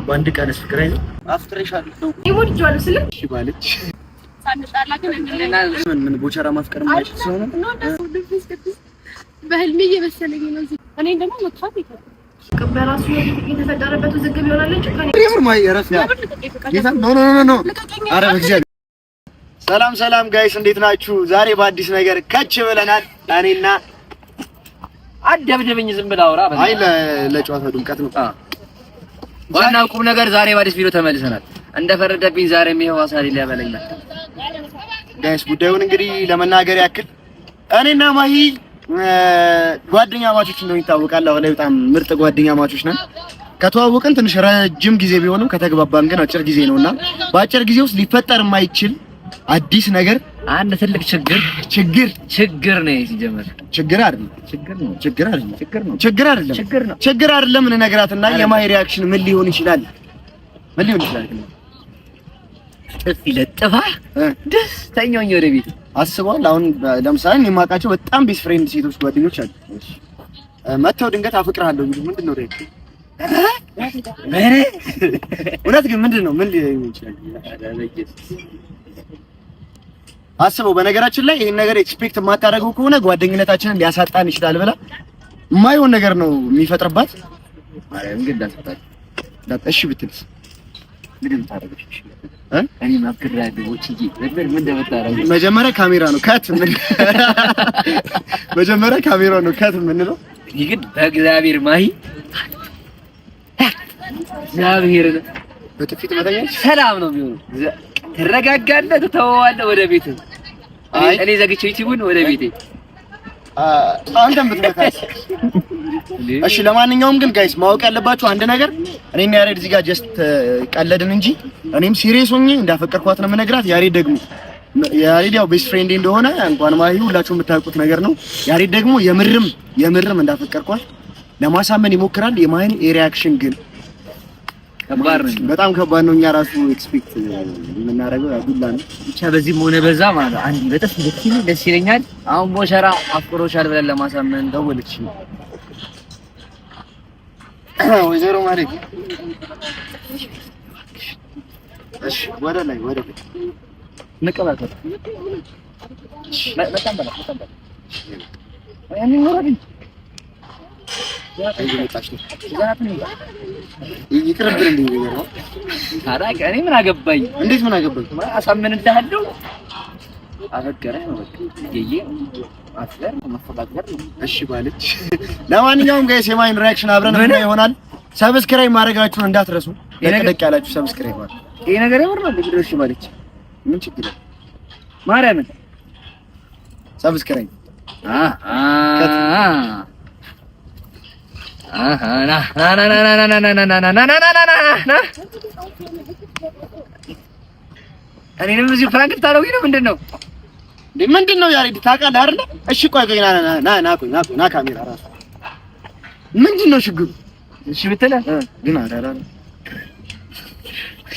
በአንድ ቀንስ ፍቅር አይዘው አፍቅሬሻለሁ እሺ ባለች ምን ምን ቦቸራ ማፍቀር የማይችል ሰው ነው። በህልሜ እየመሰለኝ ነው። እኔን ደግሞ መጥፋት ይከብዳል። በራሱ የተፈጠረበት ውዝግብ ይሆናል እንጂ No, no, no, no። ኧረ በእግዚአብሔር። ሰላም ሰላም guys፣ እንዴት ናችሁ? ዛሬ በአዲስ ነገር ከች ብለናል። እኔና አደብድብኝ ዝም ብለህ አውራ። አይ ለጨዋታው ድምቀት ነው። ዋናው ቁም ነገር ዛሬ በአዲስ ቪዲዮ ተመልሰናል። እንደፈረደብኝ ዛሬም ይኸው አሳሪ ሊያበላኝ መጣ። Guys፣ ጉዳዩን እንግዲህ ለመናገር ያክል እኔና ማሂ ጓደኛማቾች እንደሆነ ይታወቃል። አሁን ላይ በጣም ምርጥ ጓደኛማቾች ነን። ከተዋወቅን ትንሽ ረጅም ጊዜ ቢሆንም ከተግባባን ግን አጭር ጊዜ ነውና በአጭር ጊዜ ውስጥ ሊፈጠር የማይችል አዲስ ነገር አንድ ትልቅ ችግር ችግር ችግር ነው ሲጀመር። ችግር አይደለም፣ ችግር ነው፣ ችግር አይደለም፣ ችግር ነው፣ ችግር አይደለም፣ ችግር ነው፣ ችግር አይደለም። እንነግራትና የማሂ reaction ምን ሊሆን ይችላል? ምን ሊሆን ይችላል? ጥፊ ለጥፋ ደስተኛ ሆኜ ወደ ቤት አስበዋል። አሁን ለምሳሌ እኔ የማውቃቸው በጣም best friend ሴቶች ጓደኞች አሉ። መጥተው ድንገት አፈቅርሃለሁ ቢሉ ምንድን ነው reaction? እውነት ግን ምንድን ነው፣ ምን ሊሆን ይችላል? አስበው። በነገራችን ላይ ይሄን ነገር expect የማታደርገው ከሆነ ጓደኝነታችንን ሊያሳጣን ይችላል ብላ የማይሆን ነገር ነው የሚፈጥርባት። ማርያም ግን እንዳትፈጣ። እሺ ብትልስ? ምን እንደምታደርገው እኔ ማፍቅራለሁ ወጭዬ ምን እንደምታደርገው። መጀመሪያ ካሜራ ነው cut፣ መጀመሪያ ካሜራ ነው cut የምንለው። ይህ ግን በእግዚአብሔር ማሂ እግዚአብሔር በጥፊ ትመታኛለች። ሰላም ነው የሚሆነው። ትረጋጋለህ፣ ትተወዋለህ ወደ ቤት። እኔ ዘግቼ ዩቲዩብን ወደ ቤቴ። አንተም ብትመታስ? እሺ ለማንኛውም ግን guys ማወቅ ያለባችሁ አንድ ነገር እኔና ያሬድ እዚህ ጋር just ቀለድን እንጂ እኔም serious ሆኜ እንዳፈቀርኳት ነው የምነግራት። ያሬድ ደግሞ ያሬድ ያው best friend ኤ እንደሆነ እንኳን ማሂ ሁላችሁም የምታውቁት ነገር ነው። ያሬድ ደግሞ የምርም የምርም እንዳፈቀርኳት ለማሳመን ይሞክራል። የማሂን reaction ግን ከባድ ነው፣ በጣም ከባድ ነው። እኛ ራሱ expect የምናደርገው ያው ዱላ ነው። ብቻ በዚህም ሆነ በዛ ማለት ነው አንዲ በጥፍ ብትይ ደስ ይለኛል። አሁን ቦቸራ አፍቅሮሻል ብለን ለማሳመን ደወለች ወይዘሮ ማሬት። እሺ ወደ ላይ ወደ ላይ እንቀባበል። በጣም በላ በጣም በላ ያንን ወረድ እየመጣች ነው። ይቅርብን እንዴ ነገር ነው። ታዲያ እኔ ምን አገባኝ? እንዴት ምን አገባኝ? አሳምንልሃለሁ። አፈቀረህ ነው በቃ የየ ማፍቀር መፈቃቀር ነው። እሺ ባለች። ለማንኛውም guys የማሂን reaction አብረን ምን ይሆናል። Subscribe ማድረጋችሁን እንዳትረሱ። ደቅ ደቅ ያላችሁ subscribe አድርጉ። ይሄ ነገር የምር ነው። እንግዲህ እሺ ባለች ምን ችግር አለ? ማርያምን Subscribe አ አ ና ና ና ና ና ና ና ና ና ና ና ና ና። እኔንም እዚሁ prank ልታደርጉኝ ነው? ምንድን ነው እንዴ? ምንድን ነው ያሬድ ታውቃለህ አይደለ? እሺ ቆይ ቆይ፣ ና ና ና ና ቆይ ና ቆይ ና ካሜራ ራሱ ምንድን ነው ችግሩ? እሺ ብትለህ ግን ኧረ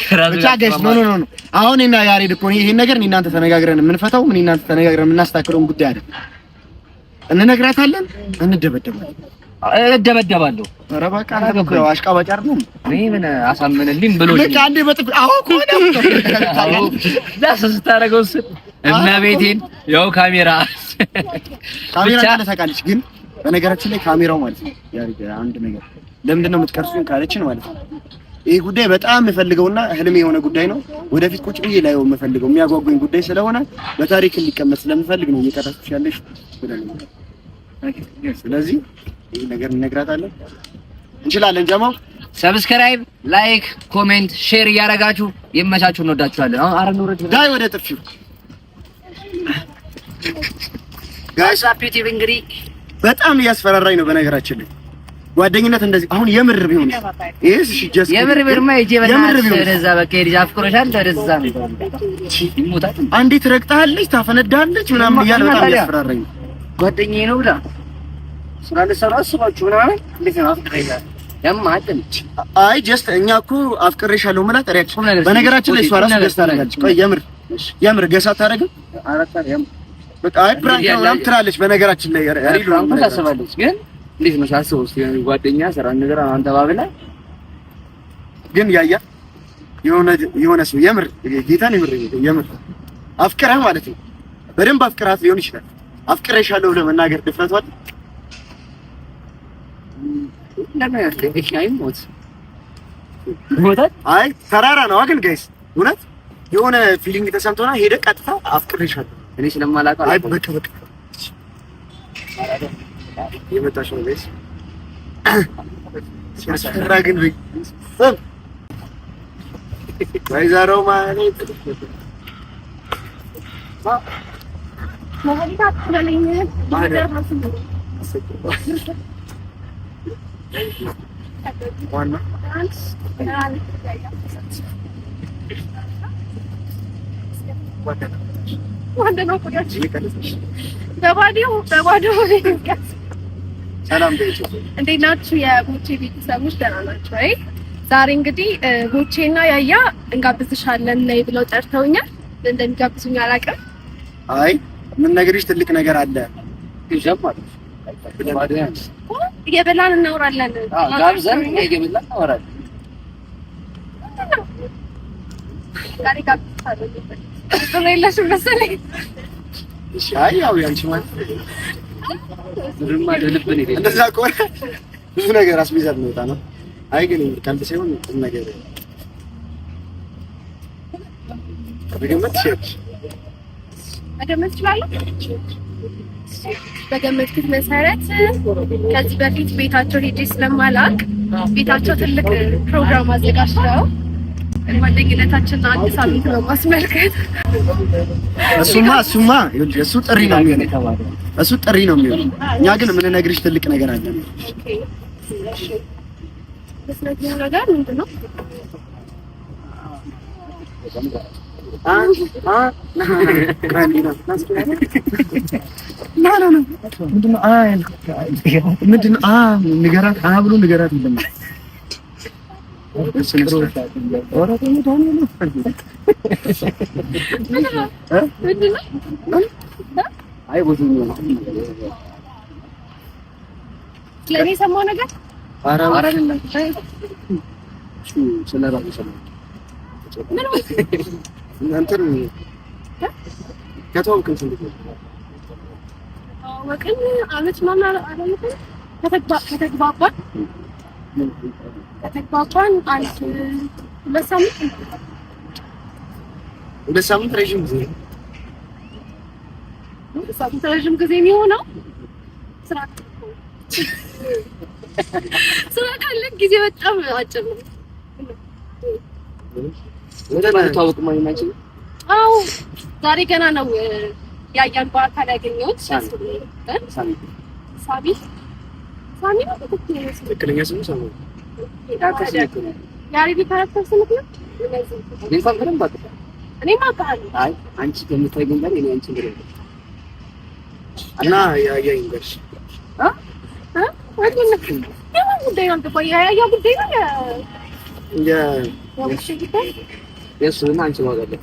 ኧረ ብቻ guys፣ no, no, no፣ አሁን እኔና ያሬድ እኮ ይሄን ነገር እኔ እናንተ ተነጋግረን የምንፈታው ምን እናንተ ተነጋግረን የምናስተካክለውን ጉዳይ አይደለም። እንነግራታለን፣ እንደበደባለን። እደበደባለሁ። ኧረ በቃ አንተ እኮ ያው አሽቃባጭ አይደለም። እኔ ምን አሳምንልኝ ብሎ ልክ አንዴ በጥፊ አዎ ከሆነ ዳስ ስታደርገው እመቤቴን ያው ካሜራ ካሜራ እንዳለ ታውቃለች። ግን በነገራችን ላይ ካሜራው ማለት ነው ያሬድ አንድ ነገር ለምንድን ነው የምትቀርጹኝ ካለችን ማለት ነው ይህ ጉዳይ በጣም የምፈልገውና ህልሜ የሆነ ጉዳይ ነው። ወደፊት ቁጭ ብዬ ላየው የምፈልገው የሚያጓጉኝ ጉዳይ ስለሆነ በታሪክ እንዲቀመጥ ስለምፈልግ ነው እየቀረጽኩሽ ያለሽ ብለን ነው። ስለዚህ ይህ ነገር እንነግራታለን። እንችላለን ጀማው። Subscribe፣ like፣ comment፣ share እያደረጋችሁ ይመቻችሁ። እንወዳችኋለን። አሁን አረ እንውረድ። ዳይ ወደ ጥፊው guys። ዩቲዩብ እንግዲህ በጣም እያስፈራራኝ ነው። በነገራችን ላይ ጓደኝነት እንደዚህ አሁን የምር ቢሆን ይሄስ እሺ just የምር ብርማ ይጄ የምር በእናትህ ቢሆን ወደዛ በቃ የልጅ አፍቅሮሻል ወደዛ ነው ይሞታል። አንዴ ትረግጣለች፣ ታፈነዳለች ምናምን እያለ በጣም እያስፈራራኝ ነው። ጓደኛዬ ነው ብላ ስራ ልሰራ አስባችሁ ምናምን እንዴት ነው አፍቅረኛል ያማጥን አይ just እኛ እኮ አፍቅሬሻለሁ ምላት reaction ቁም ነገር በነገራችን ላይ እሷ ራሱ guess ታደርጋለች። ቆይ የምር የምር guess አታደርግም? አራታ ያም በቃ አይ prank ነው ምናምን ትላለች። በነገራችን ላይ real prank ታስባለች፣ ግን እንዴት ነው ሳስበው እስኪ ጓደኛ ስራ ነገር አንተ ባብላ ግን ያያ የሆነ ሰው የምር ጌታን የምር የምር አፍቅረህ ማለት ነው፣ በደንብ አፍቅራት ሊሆን ይችላል። አፍቅሬሻለሁ ብለህ መናገር ድፍረቱ አለ? አይ ተራራ ነው ግን guys፣ እውነት የሆነ feeling ተሰምቶና ሄደህ ቀጥታ አፍቅሬሻለሁ እኔ ስለማላውቀው። አይ በቃ በቃ የመጣሽ ነው guys። ሲያስፈራ ግን ወይዘሮ ማለት መሀሊት አትበለኝ። ዋና በባዶ ሰላም፣ እንዴት ናችሁ? የቦቼ ቤተሰቦች ደህና ናችሁ ወይ? ዛሬ እንግዲህ ቦቼና ያያ እንጋብዝሻለን ነይ ብለው ጠርተውኛል። እንደሚጋብዙኝ አላውቅም። አይ ምን ነገርሽ ትልቅ ነገር አለ። እየበላን እናወራለን። ጋብዘን እየበላን እናወራለን። ዛሬ ጋብዝሻለሁ። ጥሩ የለሽም መሰለኝ። እሺ አይ ያው ያንቺ ማለት እንደዛ ከሆነ ብዙ ነገር አስቤዛ ልንወጣ ነው። አይ ግን ቀልድ ሳይሆን ቁም ነገር መገመት ትችያለሽ። መገመት እችላለሁ። በገመትኩት መሰረት ከዚህ በፊት ቤታቸው ሄጄ ስለማላውቅ ቤታቸው ትልቅ ፕሮግራም አዘጋጅተው ጓደኝነታችንን አዲስ ዓመት በማስመልከት እሱማ እሱማ ይኸውልሽ፣ እሱ ጥሪ ነው የሚሆነው። እሱ ጥሪ ነው የሚሆነው። እኛ ግን የምንነግርሽ ትልቅ ነገር አለ። Okay፣ እሺ፣ የምትነግሪው ነገር ምንድን ነው? አ አ ና ና ና ና ምንድን ነው? አ ያልከው ምንድን ነው? አ ንገራት፣ አ ብሎ ንገራት የለም። ምንድን ነው? አይ ስለኔ የሰማው ነገር ኧረ አይደለም። ስለራሱ ሰማሁ። ምን እናንተን ከተዋወቅን ስንት ጊዜ? ተዋወቅን? አመት ምናምን አላለፈም። ከተግባባን አንድ 2 ሳምንት። 2 ሳምንት ረዥም ጊዜ ነው። 2 ሳምንት ረዥም ጊዜ የሚሆነው ስራ ስራ ካለ ጊዜ በጣም አጭር ነው። አዎ ዛሬ ገና ነው ያያን በአካል ያገኘሁት። ሳሚ ሳሚ ነው ትክክለኛ ስሙ ሳሚ ነው። ያሬድ character ስምክ ነው። እኔማ አውቃለሁ። አይ አንቺ ከምታይኝ ጋር እኔ አንቺን በደንብ እና ያያ ይንገርሽ እ የማን ጉዳይ ነው አልገባኝ። የያያ ጉዳይ ነው የውሽ ጉዳይ የእሱንማ አንቺ ማወቅ አለብሽ።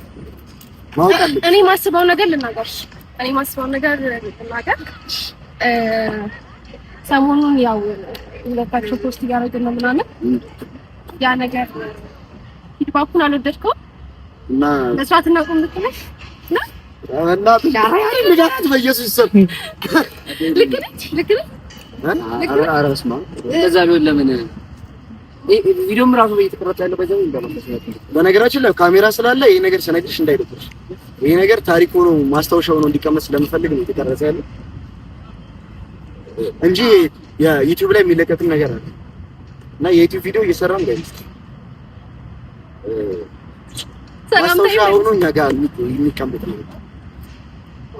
ማወቅ አለብሽ። እኔ ማስበው ነገር ልናገር። እኔ ማስበው ነገር ልናገር። ሰሞኑን ያው ሁለታቸው post እያደረግን ነው ምናምን፣ ያ ነገር feedback ኡን አልወደድከውም እና መስራት እናቁም ልክ ነሽ እና ንገራት በኢየሱስ ስም። ልክ ነች፣ ልክ ነች። ኧረ በስመ አብ፣ እንደዛ ቢሆን ለምን ቪዲዮም ራሱ እየተቀረጸ ያለው በዛው በነገራችን ላይ ካሜራ ስላለ ይሄ ነገር ስነግርሽ እንዳይደብርሽ፣ ይሄ ነገር ታሪክ ሆኖ ማስታወሻ ሆኖ እንዲቀመጥ ስለምፈልግ ነው የተቀረጸ ያለው እንጂ የዩቲዩብ ላይ የሚለቀቅም ነገር አለ እና የዩቲዩብ ቪዲዮ እየሰራን እንዳይመስል ማስታወሻ ሆኖ እኛ ጋር የሚቀመጥ ነው።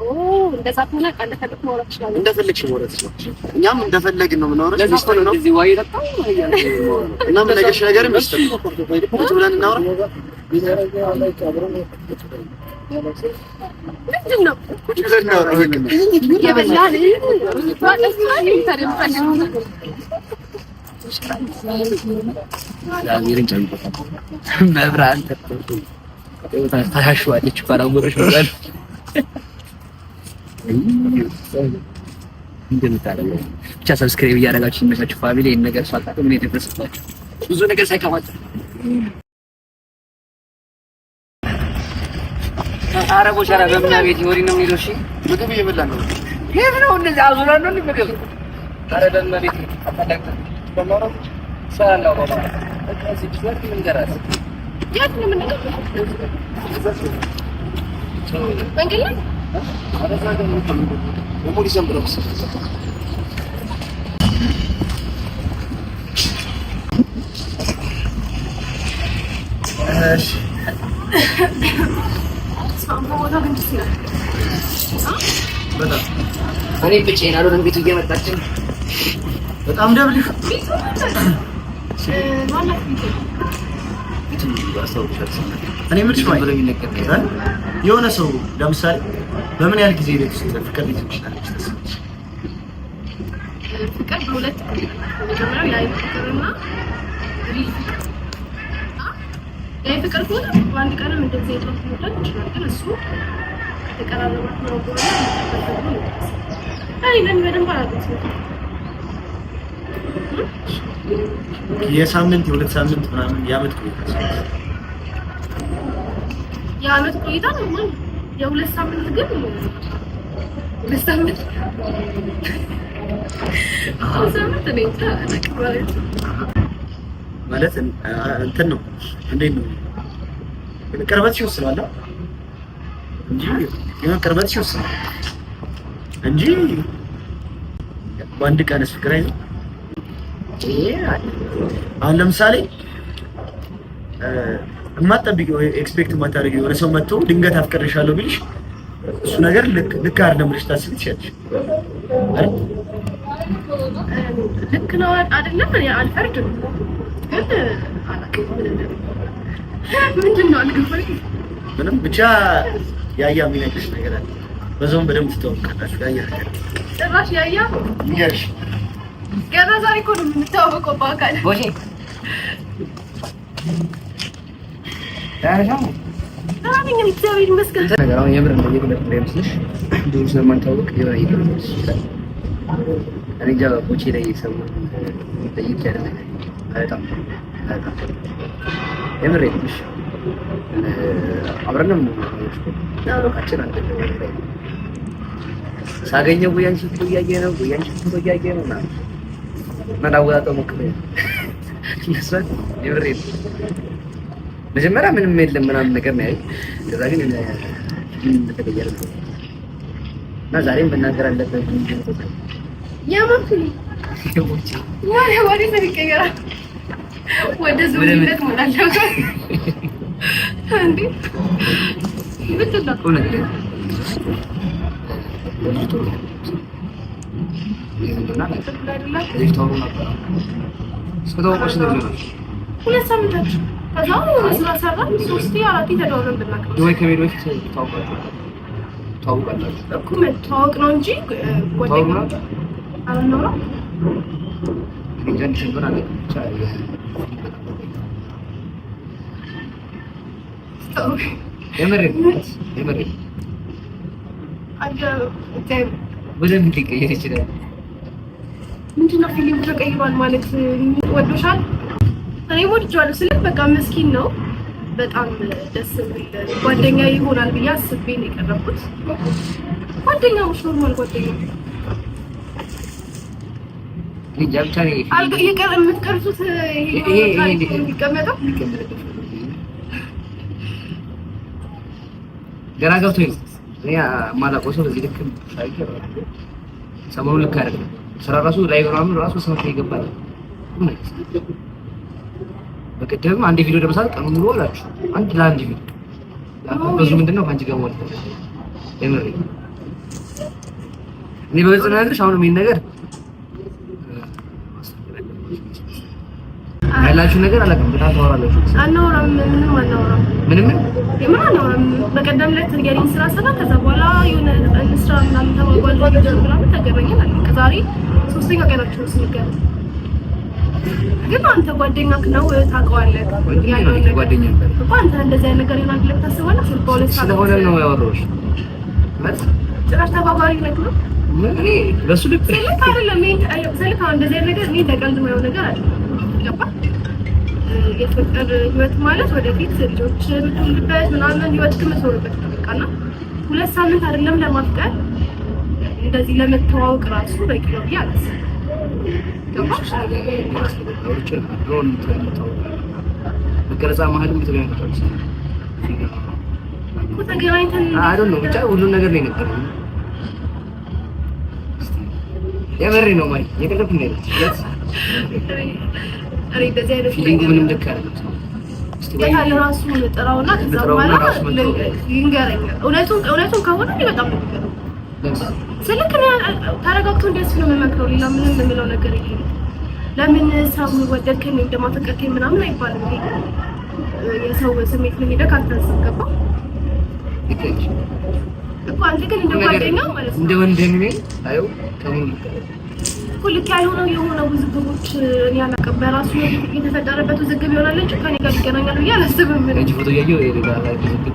ኦ እንደዛ ከሆነ በቃ እንደፈለግሽ ማውራት እችላለሁ። እንደፈለግሽ ማውራት ትችላለሽ። እኛም እንደፈለግን ነው የምናወራው። ሚስጥር ነው እዚህ ዋይ ጠጣው እና የምነግርሽ ነገር ሚስጥር ነው። ቁጭ ብለን እናውራ። ምንድን ነው ቁጭ ብለን እናውራ። በቃ የበላን እግዚአብሔርን ጨምቆታል። መብራን ታሻሽዋለች እኮ አላወረሽ መብራን እንደምታደርገው ብቻ subscribe እያደረጋችሁ ይመቻችሁ family። ይሄን ነገር ሳታውቁ ምን የደረሰባችሁ ብዙ ነገር ሳይከፋችሁ ኧረ ቦቻራ በእመቤቴ ወዲህ ነው የሚሄደው። እሺ ምግብ እየበላን ነው። የት ነው እንደዚህ አዙራ ነው እንደ ምግብ? ኧረ በእመቤቴ የት ነው የምንገባው? መንገድ ላይ እኔ ብቻዬን አልሆንም። ቤቱ እየመጣችን በጣም ደብልሽ እኔ የምልሽ የሆነ ሰው ለምሳሌ በምን ያህል ጊዜ ቤት ውስጥ ፍቅር ሊይዝ ይችላል? ፍቅር በሁለት መጀመሪያው የአይን ፍቅርና real ፍቅር። የአይን ፍቅር ከሆነ በአንድ ቀንም እንደዚህ አይነት መውደድ ይችላል። ግን እሱ ከተቀራረባት ነው በኋላ አይ ለምን በደንብ አላውቅም። የሳምንት የሁለት ሳምንት ምናምን የዓመት ቆይታ የዓመት ቆይታ ነው ማለት የሁለት ሳምንት ግን ሁለት ሳምንት ማለት እንትን ነው። እንዴት ነው ቅርበት ይወስናል እንጂ የሆነ ቅርበት ይወስናል እንጂ በአንድ ቀንስ ፍቅር አይዘው። አሁን ለምሳሌ የማትጠብቂው expect የማታደርጊው የሆነ ሰው መጥቶ ድንገት አፍቅሬሻለሁ ቢልሽ እሱ ነገር ልክ አይደለም ብለሽ ታስቢ ትችያለሽ አይደል? ልክ ነው አይደለም? እኔ አልፈርድም፣ ግን አላውቅም ምንድን ነው አልገባኝም። ምንም ብቻ ያያ የሚነግርሽ ነገር አለ። በዛውም በደንብ ትተዋወቃላችሁ። ያያ ነገር ጭራሽ ያያ ይንገርሽ። ገና ዛሬ እኮ ነው የምንተዋወቀው በአካል። ቦቼ ደህና ነኝ እግዚአብሔር ይመስገን። ነገር አሁን የምር እንደየግለት እንዳይመስልሽ ብዙ ስለማንታወቅ የሆነ እየገለጽሽ ይችላል። እኔ እንጃ ቦቼ ላይ ሰው ለየት ያለ ነገር በጣም በጣም የምር የለሽ አብረን ነው የምንኖረው። አንድ ነው። ሳገኘው ወይ አንቺ ፎቶ እያየ ነው ወይ አንቺ ፎቶ እያየ ነው ምናምን እና ላወጣጠው ሞክሬ እነሷን የምሬን መጀመሪያ ምንም የለም ምናምን ነገር ነው ያለኝ። ከዛ ግን ምን እንደተቀየረ ነው እና ዛሬም መናገር አለበት። ወደ እንዴ? ምንድን ነው? ሁለት ሳምንታችን ከዛ ስራ ሰራን ሶስቴ አራቴ ተደዋውለን ብናውቅ ዱባይ ከመሄድ በፊት ተዋውቃላችሁ እኮ መተዋወቅ ነው እንጂ ጓደኛ አልኖረም። ወደ ምን ሊቀየር ይችላል? ምንድን ነው feeling ተቀይሯል ማለት ወዶሻል? እኔ ወድጄዋለሁ ስልህ በቃ ምስኪን ነው። በጣም ደስ የሚል ጓደኛ ይሆናል ብዬ አስቤ ነው የቀረብኩት። ጓደኛሞች normal ጓደኛ የምትቀርጹት የሚቀመጠው ገና ገብቶኝ ነው። እኔ የማላውቀው ሰው በዚህ ልክ ሰሞኑን ልክ አይደለም። ስራ ራሱ ላይ ምናምን ራሱ ሰው ይገባል። በቀደም አንድ ቪዲዮ ለመስራት ቀኑ ሙሉ አላችሁ። አንድ ለአንድ ቪዲዮ ብዙ ምንድነው ከአንቺ ጋር ማለት ነው። የምሬ እኔ በግልጽ ነው ያልኩሽ። አሁንም ይሄን ነገር ያላችሁ ነገር አላውቅም። በጣም ታወራላችሁ። አናወራም፣ ምንም አናወራም፣ ምንም የምር አናወራም። በቀደም ዕለት የኔን ስራ ሰራ። ከዛ በኋላ የሆነ እንስራ ምናምን ተባባልን ምናምን ተገናኘን። አለቀ። ዛሬ ሶስተኛ ቀናችን ስንገናኝ ግን አንተ ጓደኛክ ነው ታውቀዋለህ። ያለው ጓደኛ እኮ አንተ እንደዚህ አይነት ነገር ይሆናል ብለህ ታስባለህ? ስለሆነ ነው ያወራሁሽ። ጭራሽ ተባባሪ ነህ ነው እኔ በሱ ልክ ስልክ አይደለም። ይሄ ስልክ አሁን እንደዚህ አይነት ነገር እኔ ለቀልድ የማየው ነገር አይደለም። ገባህ? የፍቅር ህይወት ማለት ወደፊት ልጆች የምትወልድበት ምናምን ህይወት የምትኖርበት ነው። በቃ እና 2 ሳምንት አይደለም ለማፍቀር፣ እንደዚህ ለመተዋወቅ ራሱ በቂ ነው ብዬ አላስብም። ገባህ? በቀረጻ መሀልም ተገናኝተናል። እኮ ተገናኝተን I don't know፣ ብቻ ሁሉን ነገር ነው የነገረኝ። የምሬ ነው ማይ፣ የቀለድኩ ነው ያለች። እኔ እንደዚህ አይነት Feeling ኡ ምንም ልክ አይደለም። እስቲ ወይ የታለ ራሱ ጥራውና ከዛ ጥራውና በኋላ ራሱ መጥቶ ይንገረኛል። እውነቱን ከሆነ እኔ በጣም ነው የሚገርመው። ስልክ ነው ተረጋግቶ እንዲያስብ ነው የምመክረው። ሌላ ምንም የምለው ነገር የለም። ለምን ሰው ወደድከኝ ወይም ደግሞ አፈቀርከኝ ምናምን አይባልም። ይሄ የሰው ስሜት ምን ሄደህ አታስብ። ልክ ነሽ። እኮ አንተ ግን እንደ ጓደኛ ማለት ነው እንደ ወንድሜ አየው ከሙሉ ልክ አይደለም። እኮ ልክ ያልሆነው የሆነ ውዝግቦች እኔ አላውቅም። በራሱ የተፈጠረበት ውዝግብ ይሆናል እንጂ ከኔ ጋር ይገናኛል ብዬ አላስብም። እኔ የአንቺ ፎቶ እያየሁ የሌላ ላይ ውዝግብ።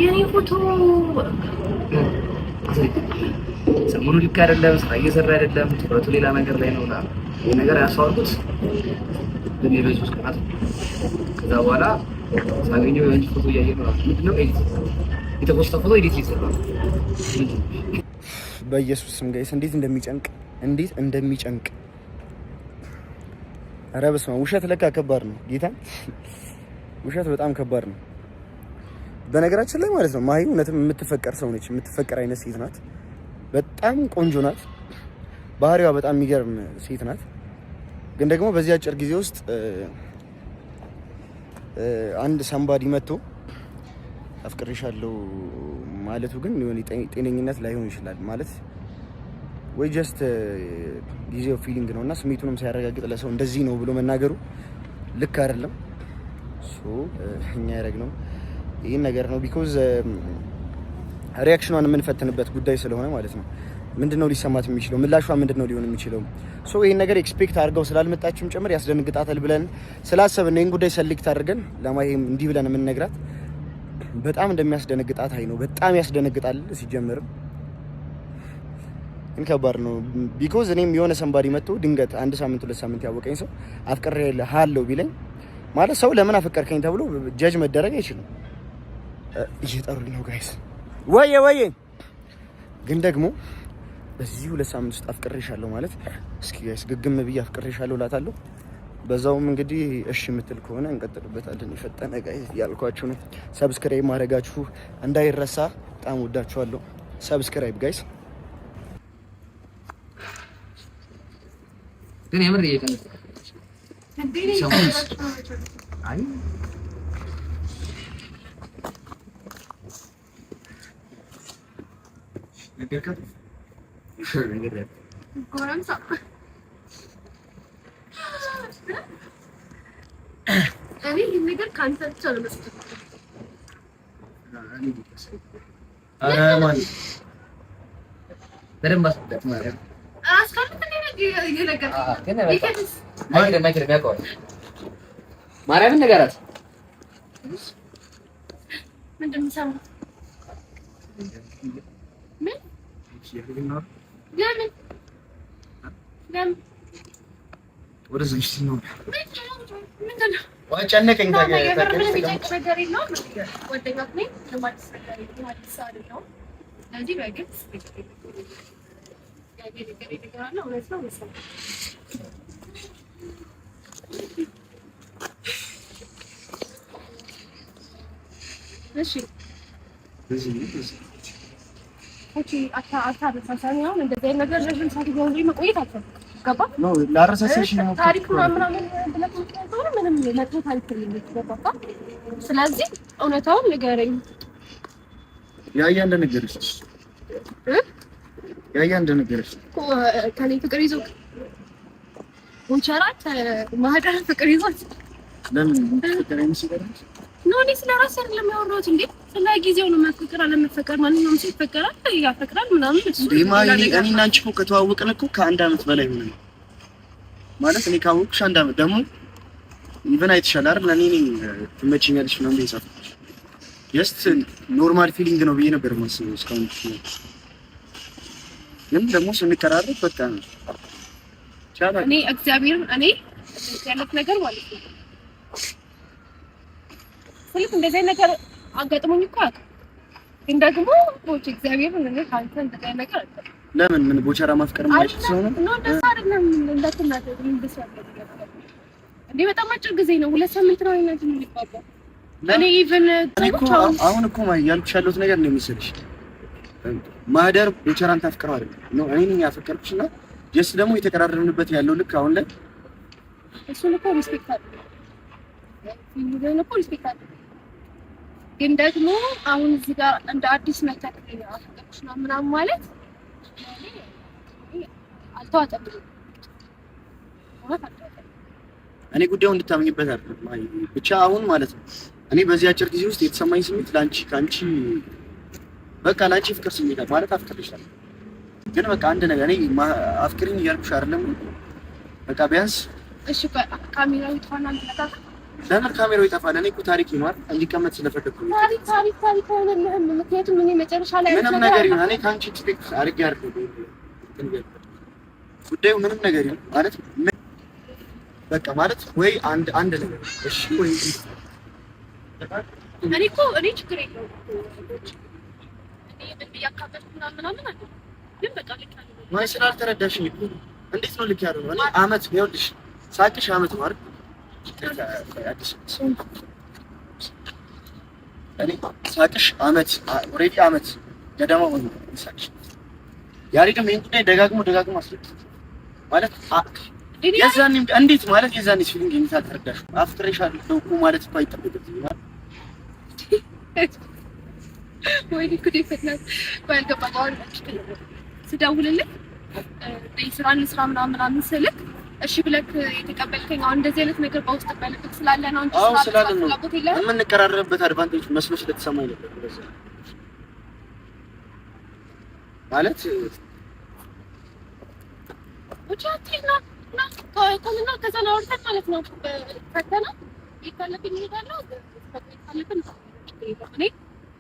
የኔ ፎቶ ሰሞኑን ልክ አይደለም፣ ስራ እየሰራ አይደለም፣ ትኩረቱ ሌላ ነገር ላይ ነው። እና ይህ ነገር ያስተዋልኩት በእኔ በ3 ቀናት ነው። ከዛ በኋላ ሳገኘው የአንቺ ፎቶ እያየ ነው። ምንድነው edit የተፖስተ ፎቶ edit እየሰራ ነው። ምንድነው? በኢየሱስ ስም guys፣ እንዴት እንደሚጨንቅ፣ እንዴት እንደሚጨንቅ! ኧረ በስመ አብ! ውሸት ለካ ከባድ ነው። ጌታ፣ ውሸት በጣም ከባድ ነው። በነገራችን ላይ ማለት ነው ማሂ እውነትም የምትፈቀር ሰው ነች። የምትፈቀር አይነት ሴት ናት። በጣም ቆንጆ ናት። ባህሪዋ በጣም የሚገርም ሴት ናት። ግን ደግሞ በዚህ አጭር ጊዜ ውስጥ አንድ somebody መጥቶ አፍቅሬሻለሁ ማለቱ ግን የሆነ ጤነኝነት ላይሆን ይችላል። ማለት ወይ just ጊዜው feeling ነው እና ስሜቱንም ሳያረጋግጥ ለሰው እንደዚህ ነው ብሎ መናገሩ ልክ አይደለም። So እኛ ያደረግነው ይህን ነገር ነው because reaction ኗን የምንፈትንበት ጉዳይ ስለሆነ ማለት ነው። ምንድነው ሊሰማት የሚችለው? ምላሿ ምንድነው ሊሆን የሚችለው? So ይህን ነገር expect አድርገው ስላልመጣችም ጭምር ያስደነግጣታል ብለን ስላሰብን ይህን ጉዳይ select አድርገን ለማሂም እንዲህ ብለን የምንነግራት በጣም እንደሚያስደነግጣት አይ ነው። በጣም ያስደነግጣል። ሲጀምርም ግን ከባድ ነው። Because እኔም የሆነ somebody መጥቶ ድንገት አንድ ሳምንት 2 ሳምንት ያወቀኝ ሰው አፍቅሬሃለሁ ቢለኝ ማለት ሰው ለምን አፈቀርከኝ ተብሎ judge መደረግ አይችልም። እየጠሩኝ ነው guys። ወየ ወየ። ግን ደግሞ በዚህ 2 ሳምንት ውስጥ አፍቅሬሻለሁ ማለት እስኪ guys ግግም ብዬ አፍቅሬሻለሁ እላታለሁ። በዛውም እንግዲህ እሺ የምትል ከሆነ እንቀጥልበታለን። የፈጠነ guys ያልኳችሁ ነው። Subscribe ማድረጋችሁ እንዳይረሳ። በጣም ወዳችኋለሁ። Subscribe guys። ግን የምር እየቀነሰ አይ ነገር ጎረምሳ፣ እኔ ይህን ነገር ከአንተ ብቻ ነው መስጠት። ኧረ ማን በደንብ አስረዳት ማለት ነው። አስካልት እየነገርኩህ ግን አይክድም፣ አይክድም፣ ያውቀዋል። ማርያምን ንገራት። ምንድን ነው የምሰማው? ምን? ለምን ለምን? ወደዚህ ነው። ምንድን ነው? ጨነቀኝ። የምር ምንም የሚጨንቅ ነገር የለውም። ጓደኛ ነኝ። ምንም አዲስ ነገር የለውም። አዲስ ሰው አይደለሁም። ስለዚህ በግልጽ ያየ ነገር አለ። እውነት ነው መሰለኝ። እሺ okay። አታረሳሳኝ። አሁን እንደዚህ አይነት ነገር ረዥም ሰዓት እያወሩ መቆየት አልፈልግም። ገባህ? ነው ላረሳሳሽ ነው። ታሪክ ምናምን ምናምን ብለህ ከሆነ ምንም መጥፎ ታሪክ የለም። ገባህ? ስለዚህ እውነታውን ንገረኝ። ያያ እንደነገረሽ እ ያያ እንደነገረሽ እኮ ከኔ ፍቅር ይዞ ቦቸራ ማህደር ፍቅር ይዞት ለምን ፍቅር አይመስልሽ? No፣ እኔ ስለ ራሴ አይደለም ያወራሁት እንዴ፣ ስለ ጊዜው ነው። መፈቀር አለመፈቀር ማንኛውም ሰው ይፈቀራል፣ ያፈቅራል ምናምን እሱ እንዴ ማሂ፣ እኔ እና አንቺ እኮ ከተዋወቅን እኮ ከአንድ አመት በላይ ሆነ ነው ማለት። እኔ ካወቅኩሽ አንድ አመት ደግሞ even አይተሻል አይደል? እኔ ነኝ ትመችኛለሽ ምናምን ብዬ ጻፍኩልሽ። Just normal feeling ነው ብዬ ነበር የማስበው እስካሁን። ግን ደግሞ ስንቀራረብ በቃ ቻላ እኔ እግዚአብሔርን እኔ ያለት ነገር ማለት ነው። ስልክ እንደዚህ አይነት ነገር አጋጥሞኝ እኮ አያውቅም። ግን ደግሞ ቦቼ እግዚአብሔር ምን ካንተ እንደዚህ አይነት ነገር አልጠብቅም። ለምን ምን ቦቸራ ማፍቀር ማይችል ሰው ነው? ነው እንደዛ አይደለም። እንዳትናደድ ምን ደስ ያለ እንዴ በጣም አጭር ጊዜ ነው። 2 ሳምንት ነው እናንተ የምንግባባው። እኔ even አሁን እኮ ያልኩሽ ያለሁት ነገር ነው የሚመስልሽ ማህደር ቦቸራን ታፍቅረው አይደለም ነው እኔ ነኝ ያፈቀርኩሽ እና just ደግሞ የተቀራረብንበት ያለው ልክ አሁን ላይ እሱን እኮ respect አለ እኮ respect አለ። ግን ደግሞ አሁን እዚህ ጋር እንደ አዲስ መተክ አፈቀርኩሽ ነው ምናምን ማለት አልተዋጠልኝም። እኔ ጉዳዩ እንድታምኝበት አይደለም ብቻ አሁን ማለት ነው። እኔ በዚህ አጭር ጊዜ ውስጥ የተሰማኝ ስሜት ላንቺ ከአንቺ በቃ ላንቺ ፍቅር ስሜት ማለት አፍቅሬሻለሁ። ግን በቃ አንድ ነገር እኔ አፍቅሪኝ እያልኩሽ አይደለም። በቃ ቢያንስ እሺ፣ ካሜራው ይጥፋና ለምን ካሜራው ይጠፋል? እኔ እኮ ታሪክ ይኖር እንዲቀመጥ ስለፈለኩ ነው። ታሪክ ታሪክ ታሪክ አይሆንልህም። ምክንያቱም እኔ መጨረሻ ላይ ምንም ነገር ይሁን እኔ ከአንቺ expect አድርጌ አይደለም ጉዳዩ ምንም ነገር ይሁን ማለት በቃ ማለት ወይ አንድ አንድ ነገር እሺ፣ ወይ እኔ እኮ እኔ ችግር የለውም እኔ ምን ብዬ አካበድኩ ምናምን ምናምን አለ። ግን በቃ ልክ አይደለም ወይ ስላልተረዳሽኝ እኮ እንዴት ነው ልክ ያልሆነው? እኔ አመት ይኸውልሽ ሳቅሽ አመት ነው አይደል? እኔ ሳቅሽ አመት already አመት ገደማ ሆነ ሳቅሽ። ያሬድም ይሄን ጉዳይ ደጋግሞ ደጋግሞ አስረድቶት ማለት የዛኔ እንዴት ማለት የዛኔ feeling እንዴት አልተረዳሽም? አፍቅሬሻለሁ እኮ ማለት እኮ አይጠበቅብኝም ማለት ወይኔ ጉዴ ፈላ። ባልገባኝ አሁን ስደውልልህ ስራ እንስራ ምናምን ምናምን ስልክ እሺ ብለህ የተቀበልከኝ አሁን እንደዚህ አይነት ነገር በውስጥ በልብህ ስላለ ነው እንጂ ስላለ ነው የምንቀራረብበት advantage መስሎ ስለተሰማኝ ነበር። እንደዛ ማለት ብቻ አትሂድ ና ና ከሆነና ከዛ አውርተን ማለት ነው። ፈተና ይካለብኝ እሄዳለሁ። ካለብን እኔ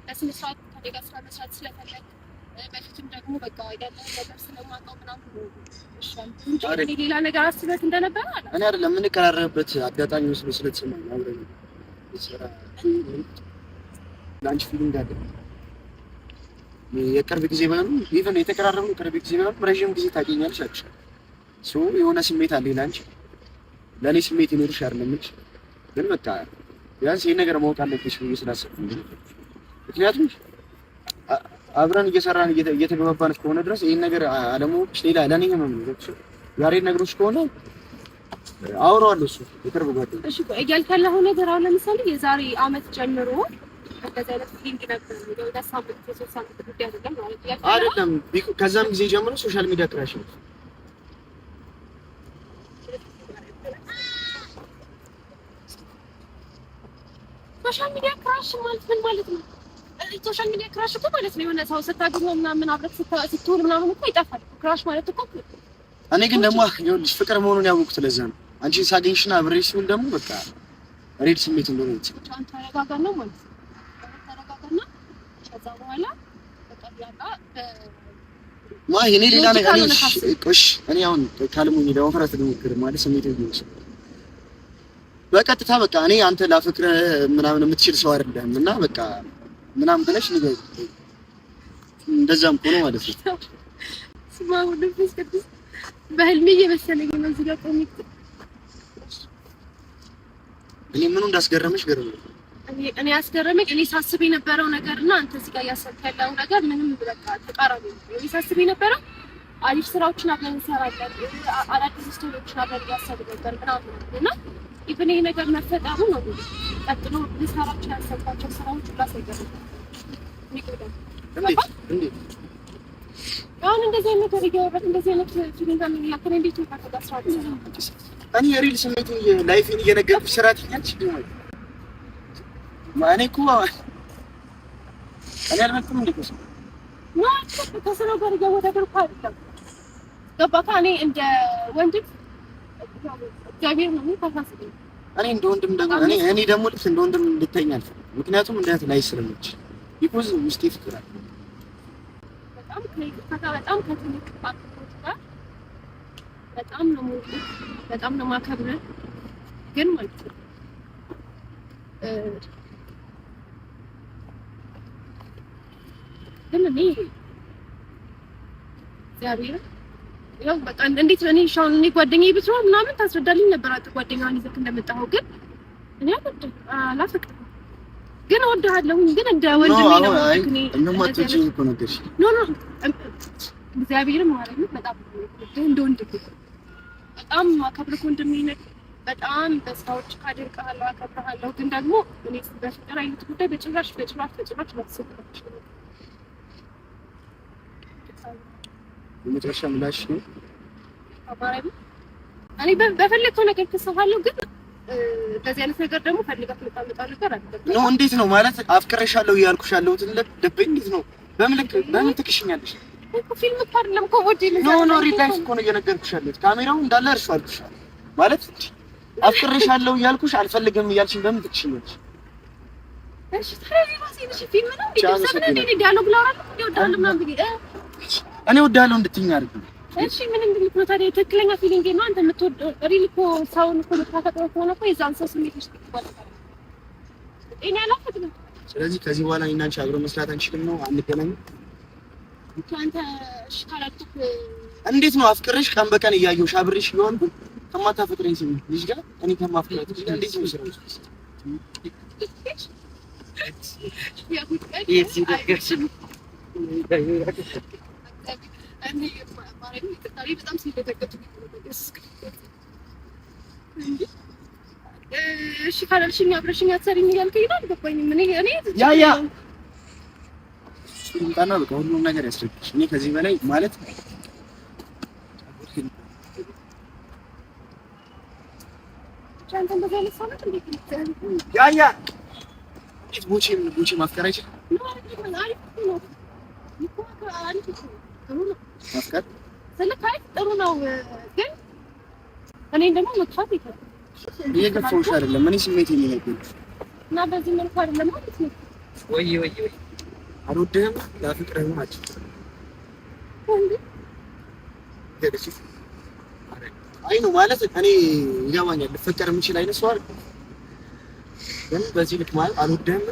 በስነ ስርዓት ከእኔ ጋር ስራ መስራት ስለፈለግ በፊትም ደግሞ በቃ ያለህን ነገር ስለማውቀው ምናምን እንጂ እኔ ሌላ ነገር አስበት እንደነበረ አለ እኔ አይደለም የምንቀራረብበት አጋጣሚ መስሎ ስለተሰማኝ አብረን ስራ ለአንቺ feeling አለ። የቅርብ ጊዜ ባይሆንም even የተቀራረብነው ቅርብ ጊዜ ባይሆንም ረዥም ጊዜ ታገኛለሽ አልኩሽ። so የሆነ ስሜት አለ ለአንቺ ለእኔ ስሜት ይኖርሽ አይደለም እንጂ ግን በቃ ቢያንስ ይሄን ነገር ማወቅ አለብሽ ብዬ ስላሰብኩ ምክንያቱም አብረን እየሰራን እየተግባባን እስከሆነ ድረስ ይሄን ነገር አለማወቅሽ ሌላ ለእኔ ህመም ነው። ያሬድ ነግሮሽ ከሆነ አውረዋለሁ። እሱ የቅርብ ጓደኛ። እሺ እያልክ ያለኸው ነገር አሁን ለምሳሌ የዛሬ አመት ጀምሮ እንደዚህ አይነት feeling ነበር የሁለት ሳምንት የሶስት ሳምንት ጉዳይ አይደለም ማለት አይደለም። ከዛም ጊዜ ጀምሮ social media crush ነው። social media crush ማለት ምን ማለት ነው? social media crush እኮ ማለት ነው የሆነ ሰው ስታገኘው ምናምን አብረህ ስትውል ምናምን እኮ ይጠፋል። crush ማለት እኮ እኔ ግን ደግሞ ይኸውልሽ ፍቅር መሆኑን ያወቅሁት ለዛ ነው። አንቺን ሳገኝሽና አብሬሽ ስውል ደግሞ በቃ real ስሜት እንደሆነ ይችላል። አንተ ተረጋጋና ማለት ነው። ተረጋጋና ከዛ በኋላ በቃ ያላ ማይ እኔ ሌላ ነገር እሺ፣ እኔ አሁን ካልሙኝ ለመፍራት ልሞክር ማለት ስሜት ይወስድ በቀጥታ በቃ እኔ አንተ ላፍቅርህ ምናምን የምትችል ሰው አይደለም እና በቃ ምናምን ብለሽ ንገሪኝ። እንደዛም ከሆነ ማለት ነው። ስማ መንፈስ ቅዱስ በህልሜ እየመሰለኝ ነው እዚህ ጋር ቆሜ። እኔ ምኑ እንዳስገረመሽ ገርሞኛል። እኔ ያስገረመኝ እኔ ሳስብ የነበረው ነገር እና አንተ እዚህ ጋር እያሰብክ ያለው ነገር ምንም በቃ ተቃራኒ ነው። እኔ ሳስብ የነበረው አሪፍ ስራዎችን አብረን እንሰራለን፣ አዳዲስ story ዎችን አብረን እያሰብን ነበር ምናምን እና even ይሄ ነገር መፈጠሩ ነው ቀጥሎ ልሰራቸው ያሰብኳቸው ስራዎች ሁላ ሳይቀሩ የሚጎዳው። እንዴት አሁን እንደዚህ አይነት ነገር እያወራህ እንደዚህ አይነት feeling ጋር የሚያከለ እንዴት ነው ካንተ ጋር ስራ እኔ የ real ስሜቴን life ኤን እየነገርኩሽ ስራ ትኛለሽ። እኔ እኮ እኔ አልመጣም እንዴ ከሰው ከስራው ጋር እያወዳደርኩ አይደለም። ገባህ? እኔ እንደ ወንድም እግዚአብሔር ነው ታሳስበኝ። እኔ እንደ ወንድም ደግሞ እኔ ደግሞ ልክ እንደ ወንድም እንድተኛ አልፈልግም። ምክንያቱም እንደ እህት ላይ ስለምችል because ውስጤ ፍቅር አለ። በጣም ከይቅርታ ጋር በጣም ከትልቅ አክብሮት ጋር በጣም ነው የምወድህ፣ በጣም ነው የማከብርህ። ግን ማለት ነው ግን እኔ እግዚአብሔር ያው በቃ እንዴት እኔ ሻውን እኔ ጓደኛዬ ብትሆን ምናምን ታስረዳልኝ ነበር። አጥ ጓደኛዋን ይዘህ እንደመጣኸው ግን እኔ አልወድም፣ አላፈቅርም። ግን እወድሃለሁኝ ግን እንደ ወንድሜ ነው። እንደማትወጂኝ እኮ ነገርሽ። No no እግዚአብሔርም ማለት ነው በጣም እንደ ወንድሜ በጣም አከብርክ ወንድሜ ነህ። በጣም በስራዎች አደንቅሃለሁ፣ አከብርሃለሁ። ግን ደግሞ እኔ በፍቅር አይነት ጉዳይ በጭራሽ በጭራሽ በጭራሽ ላትሰጥሽ የመጨረሻ ምላሽ ነው። እኔ በፈለግከው ነገር ትስሃለሁ፣ ግን በዚህ አይነት ነገር ደግሞ ፈልጋት የምታመጣው ነገር አይደለም። No እንዴት ነው ማለት አፍቅሬሻለሁ እያልኩሽ ያለሁት ልቤ እንዴት ነው? በምን ልክ በምን ትክሽኛለሽ? ፊልም እኮ አይደለም እኮ ወዴ No no real life እኮ ነው እየነገርኩሽ ያለሁት። ካሜራው እንዳለ እርሱ አልኩሽ ማለት አፍቅሬሻለሁ እያልኩሽ አልፈልግም እያልሽኝ በምን ትክሽኛለሽ? እሺ ታዲያ እሺ ፊልም ነው እንዴ? ሰብነ እንዴ dialogue ላወራለሁ እንዴ እወድሃለሁ ምናምን ብዬ እኔ እወድሃለሁ እንድትይኝ አድርጊ። እሺ ምን እንድልክ ነው ታዲያ? ትክክለኛ feeling ነው አንተ የምትወደው real እኮ ሰውን እኮ የምታፈቅረው ከሆነ እኮ የዛን ሰው ስሜት ውስጥ ይገባል። እኔ አላፈቅርም። ስለዚህ ከዚህ በኋላ እኔና አንቺ አብረን መስራት አንችልም ነው? አንገናኝም። አንተ እሺ ካላልኩህ እንዴት ነው አፍቅሬሽ ቀን በቀን እያየሁሽ አብሬሽ እየዋልኩ ከማታፈቅረኝ ሰው ልጅ ጋር እኔ ከማፍቅራት ልጅ ጋር እንዴት ነው ስራው? እሺ ካላልሽኝ አብረሽኝ አትሰሪም እያልከኝ ነው? አልገባኝም። እኔ እኔ ያ ያ ይምጣና በቃ ሁሉም ነገር ያስረዳሽ። እኔ ከዚህ በላይ ማለት ያ ያ እንዴት ቦቼ ቦቼ ማፍቀር አይችልም? ማፍቀር ጥሩ ነው፣ ግን እኔን ደግሞ መግፋት ይከብዳል። እየገፋሁሽ አይደለም፣ እኔ ስሜት የሚነግርሽ እና በዚህ መልኩ አይደለም ማለት ነው። ወይ ወይ ወይ አልወድህም ላፍቅርህም አልችልም። አይ ነው ማለት እኔ ይገባኛል፣ ልፈቀር የምችል አይነት ሰው አይደለም። ግን በዚህ ልክ ማለት አልወድህም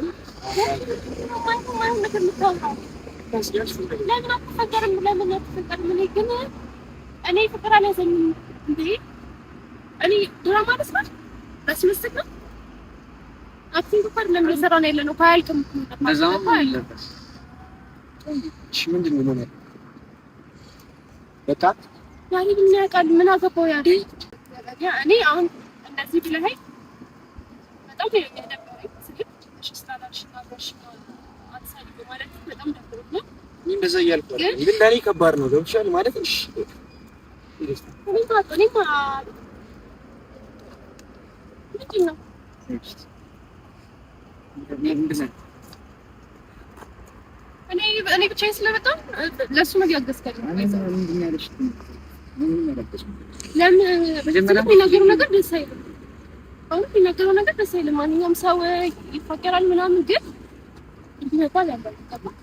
ለምን አትፈቀርም? ለምን አትፈቀርም? እኔ ግን እኔ ፍቅር አልያዘኝም እንዴ። እኔ ድራማ ልስራ በስመስል ነው acting እኮ አይደለም እየሰራን ያለ ነው። አያልቅም እኮ እሺ፣ ምንድን ነው መሆን በቃ ያሬድ ምን ያውቃል? ምን አገባው ያሬድ? እኔ አሁን እንደዚህ ብለኸኝ በጣም ነው የደበረኝ። ስልክ እሺ ስላላልሽኝ አብረሽኝ አትሳሪ በማለት በጣም ደብሮኛል። እኔ እንደዛ እያልኩ አይደለም፣ ግን ለእኔ ከባድ ነው። ገብቶሻል ማለት እሺ እኔማ ምንድን ነው እኔ ብቻዬን ስለመጣሁ ለእሱ ነው እያገዝከኝ። ለምን የሚናገረው ነገር ደስ አይልም። አሁን የሚናገረው ነገር ደስ አይልም። ማንኛውም ሰው ይፋቀራል ምናምን፣ ግን መባል ያለበት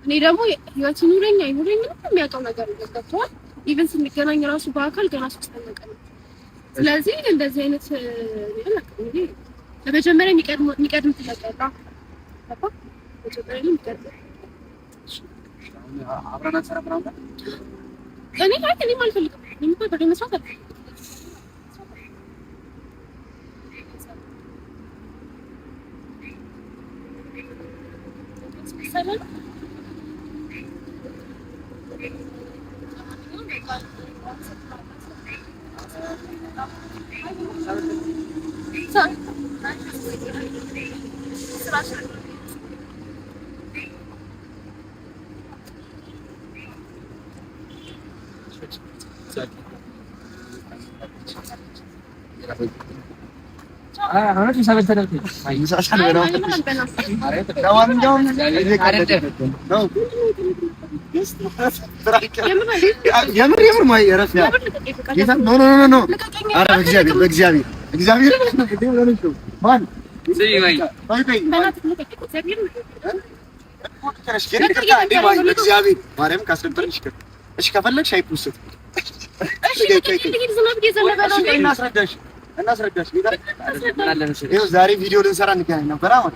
እኔ ደግሞ ህይወት ይኑረኝ አይኑረኝ ምንም የሚያውቀው ነገር የለም። ገብቶሃል? Even ስንገናኝ ራሱ በአካል ገና ሶስተኛ ቀን ነው። ስለዚህ እንደዚህ አይነት በመጀመሪያ የሚቀድም ጥያቄ አለ። መጀመሪያ የሚቀድም አብረን አንሰራም ምናምን እኔ ላይ እኔም አልፈልግም። እኔም እኮ አብሬ መስራት አልፈልግም። ለማንኛውም የምር የምር no no no no ኧረ በእግዚአብሔር በእግዚአብሔር እግዚአብሔር ማን በእግዚአብሔር ማርያም ካስደበረኝ እሺ ከፈለግሽ አይ post እናስረዳሽ። ይኸው ዛሬ ቪዲዮ ልንሰራ እንገናኝ ነበር። አሁን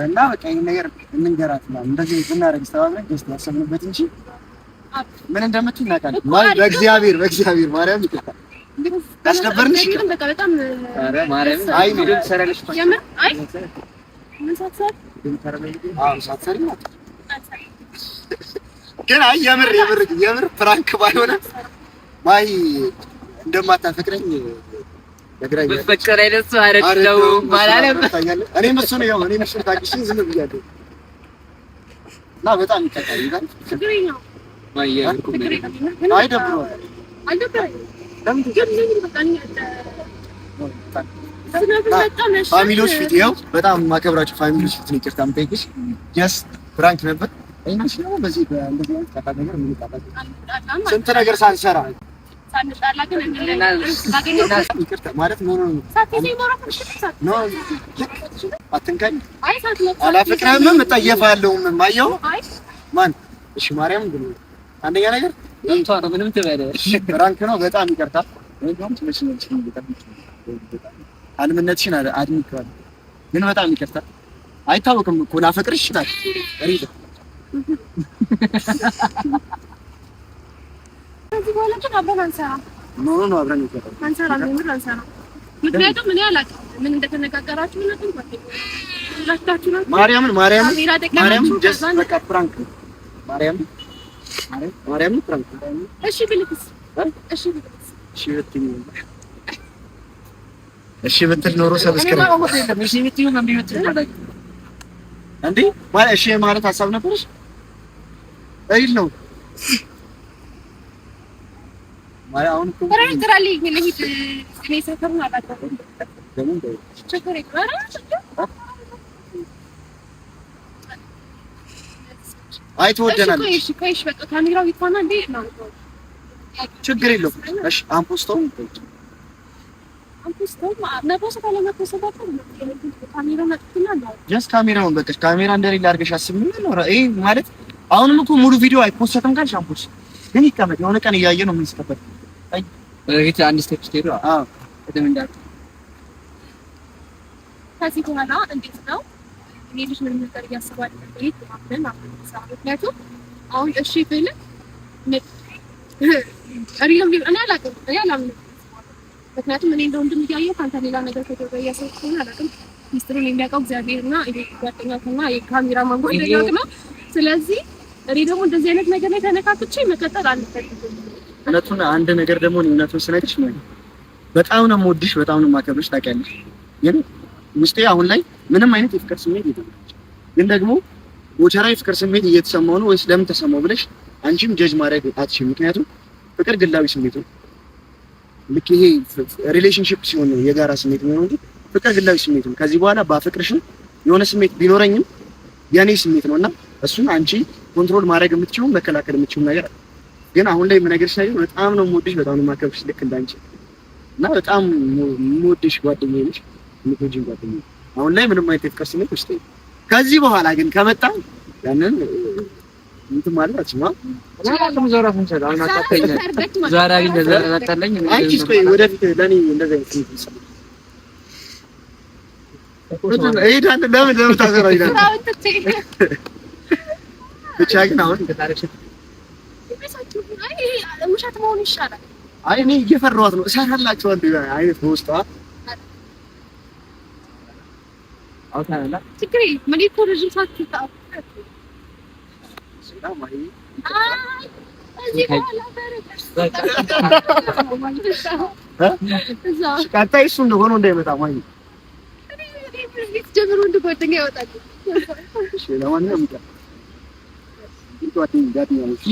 እና በቃ ይሄን ነገር እንንገራት ምናምን እንደዚህ ብናደርግ ተባብለን just ያሰብንበት እንጂ ምን እንደምትል እናውቃለን። ማለት በእግዚአብሔር በእግዚአብሔር ማርያም ይቅርታ ያስደበርንሽ ግን በቃ በጣም ኧረ ማርያም አይ ቪዲዮ ትሰሪያለሽ እኮ። የምር አይ ምን ሳትሰሪ አዎ ሳትሰሪ ነው ግን አይ የምር የምር የምር prank ባልሆነ ማይ እንደማታፈቅረኝ ነግራኛለች። ብፈቀር አይነት ሰው አይደለሁም አላለም። እኔም እሱን ያው እኔም እሱን ታግሼ ዝም ብያለሁ እና በጣም ይቀጣል ይላል። ችግር የለውም ችግር የለውም። አይ ደብሮሃል። አልደበረኝም። ለምን ግን ምን በቃ እኔ ዝናብ በጣም ያሻል። family ዎች ፊት ይኸው በጣም የማከብራቸው family ዎች ፊት ነው ይቅርታ የምጠይቅሽ። Just prank ነበር። እኔና አንቺ ደግሞ በዚህ በእንደዚህ አይነት ቀላል ነገር ምን ይጣላል? አንጣላም፣ ስንት ነገር ሳንሰራ ሳንጣላ ግን እንለያለን። ይቅርታ ማለት no no ሳትይዘኝ ማውራት አልችልም። ሳትይዘኝ No ልክ አትንካኝ። አይ ሳትነካ አላፈቅርህምም እጠየፋለሁም። አየኸው አይ ማን እሺ፣ ማርያም ግን አንደኛ ነገር መብቷ ነው፣ ምንም ትበል። Prank ነው። በጣም ይቅርታ። እንደውም ትመስለኛለች በጣም አልምነትሽን አድንቄዋለሁ፣ ግን በጣም ይቅርታ። አይታወቅም እኮ ላፈቅርሽ ይችላል። Real ከዚህ በኋላ ግን አብረን አንሰራም። No no አብረን ይቀራል። አንሰራም፣ የምር አንሰራም። ምክንያቱም እኔ አላውቅም ምን እንደተነጋገራችሁ ምናምን ጓደኛ ሁላችሁ ናችሁ። ማርያምን ማርያምን ካሜራ ደቀናችሁ ማርያምን just ከዛን በቃ prank ነው። ማርያምን ማርያምን prank ነው። እሺ ብልክስ እ? እሺ ብልክስ እሺ ብትይ እሺ ብትል ኖሮ subscribe እሺ ብትይው እምቢ ብትል ማለት እንዴ ማለት እሺ ማለት ሀሳብ ነበረሽ? Real ነው ማለት አሁን እኮ ኧረ ጥራልኝ ልሂድ። እኔ ሰፈሩን አላውቀውም። ለምን ችግር የለም። ኧረ ችግር አይ እሺ ትወደናለች። ቆይ እሺ ቆይ እሺ በቃ ካሜራው ይጥፋና እንዴ ነው ችግር የለውም። እሺ አንፖስተውም አንፖስተውም መፖሰት አለመፖሰት ካሜራውን አጥፍትና ነው Just ካሜራውን በቃ ካሜራ እንደሌለ አድርገሽ አስቢና ነው። ይሄ ማለት አሁንም እኮ ሙሉ ቪዲዮ አይፖስተትም ካልሽ አንፖስት ግን ይቀመጥ። የሆነ ቀን እያየ ነው የምንስከበት። ወደፊት አንድ step ስትሄዱ አዎ ቅድም እንዳልኩት ከዚህ በኋላ እንዴት ነው እኔ ልጅ ምንም ነገር እያስባል ቤት ምናምን አሁን ምክንያቱም አሁን እሺ ብልህ real ም እኔ አላውቅም፣ እኔ አላምንም። ምክንያቱም እኔ እንደ ወንድም እያየሁ ከአንተ ሌላ ነገር ከጀርባ እያሰብኩ ከሆነ አላውቅም። ሚስጥሩን የሚያውቀው እግዚአብሔርና ይሄ ጓደኛህና የካሜራማን ጓደኛህ ነው። ስለዚህ እኔ ደግሞ እንደዚህ አይነት ነገር ላይ ተነካክቼ መቀጠል አልፈልግም። እውነቱን አንድ ነገር ደግሞ እኔ እውነቱን ስነግርሽ ነው በጣም ነው የምወድሽ፣ በጣም ነው የማከብርሽ ታውቂያለሽ። ግን ውስጤ አሁን ላይ ምንም አይነት የፍቅር ስሜት የለም። ግን ደግሞ ቦቸራ የፍቅር ስሜት እየተሰማው ነው ወይስ ለምን ተሰማው ብለሽ አንቺም ጀጅ ማድረግ አትችይም። ምክንያቱም ፍቅር ግላዊ ስሜት ነው። ልክ ይሄ relationship ሲሆን ነው የጋራ ስሜት የሚሆነው እንጂ ፍቅር ግላዊ ስሜት ነው። ከዚህ በኋላ ባፈቅርሽም የሆነ ስሜት ቢኖረኝም የኔ ስሜት ነው እና እሱን አንቺ control ማድረግ የምትችይው መከላከል የምትችይው ነገር አለ። ግን አሁን ላይ የምነግርሽ ነገር በጣም ነው የምወድሽ፣ በጣም ነው የማከብርሽ ልክ እንዳንቺ እና በጣም የምወድሽ ጓደኛዬ ነሽ፣ የምትወጂኝ ጓደኛዬ። አሁን ላይ ምንም አይነት የፍቅር ስሜት ውስጥ የለም። ከዚህ በኋላ ግን ከመጣ ያንን እንትን ማለት አትችይም። አንቺስ ቆይ ወደፊት ለእኔ እንደዚህ አይነት ስሜት ይሰማል እሄዳለሁ። ለምን ለምን ታሰራኝ? ብቻ ግን አሁን ውሸት መሆኑ ይሻላል። አይ እኔ እየፈራኋት ነው። እሰራላችኋለሁ አይነት በውስጧ ችግር የለም። እኔ እኮ ረዥም ሰዓት ቀጣይ እሱ እንደሆነ እንዳይመጣ ማይ ጀምሮ እንደ ጓደኛ ይወጣል። ለማንኛውም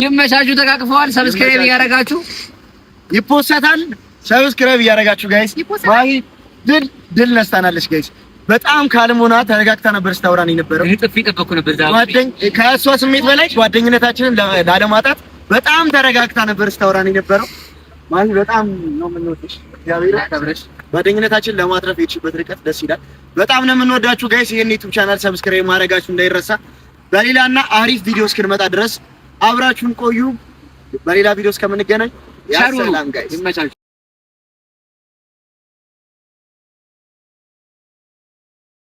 ይመቻችሁ። ተቃቅፈዋል። Subscribe እያደረጋችሁ ይፖሰታል። Subscribe እያደረጋችሁ guys። ማሂ ድል ድል ነስታናለች guys። በጣም calm ሆና ተረጋግታ ነበር ስታወራን የነበረው። ጥፊ ጠበቅኩ ነበር። ከእሷ ስሜት በላይ ጓደኝነታችንን ላለማጣት በጣም ተረጋግታ ነበር ስታወራን የነበረው። ማሂ በጣም ነው የምንወድሽ። እግዚአብሔር ያክብርሽ። ጓደኝነታችንን ለማትረፍ የሄድሽበት ርቀት ደስ ይላል። በጣም ነው የምንወዳችሁ guys። ይሄን YouTube channel subscribe ማድረጋችሁ እንዳይረሳ። በሌላና አሪፍ ቪዲዮ እስክንመጣ ድረስ አብራችሁን ቆዩ። በሌላ ቪዲዮ እስከምንገናኝ ያ ሰላም guys። ይመቻችሁ።